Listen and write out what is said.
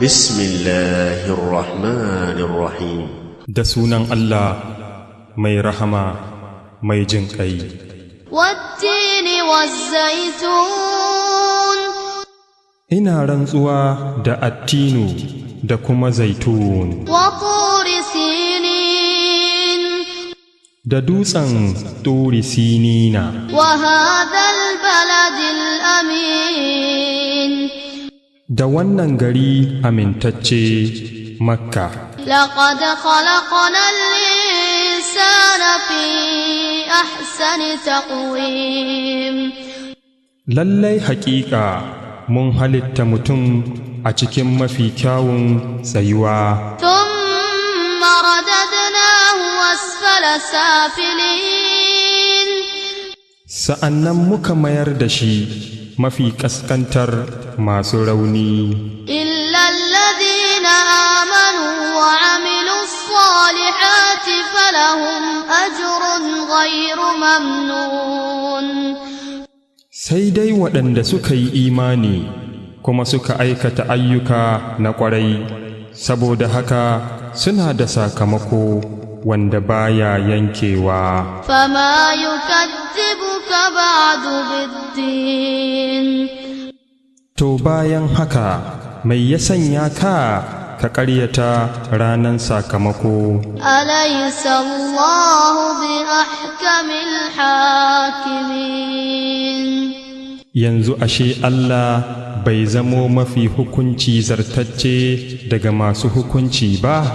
بسم الله الرحمن الرحيم. Da sunan Allah mai rahama mai jin ƙai. والتين والزيتون. Ina rantsuwa da attinu da kuma zaitun, وطور سينين. Da dutsen turi sinina. وهذا البلد الأمين. Da wannan gari amintacce Makka. لقد خلقنا الإنسان في أحسن تقويم. Lallai haƙiƙa mun halitta mutum a cikin mafi kyawun tsayuwa. ثم رددناه أسفل سافلين. Sa'annan muka mayar da shi mafi ƙasƙantar masu rauni. إلا الذين آمنوا وعملوا الصالحات فلهم أجر غير ممنون. Sai dai waɗanda suka yi imani kuma suka aikata ayyuka na ƙwarai, saboda haka suna da sakamako wanda baya yankewa. فما يكذبك بعد بالدين. To bayan haka, mai ya sanya ka ka ƙaryata ranan sakamako? أليس الله بأحكم الحاكمين؟ Yanzu ashe Allah bai zamo mafi hukunci zartacce daga masu hukunci ba?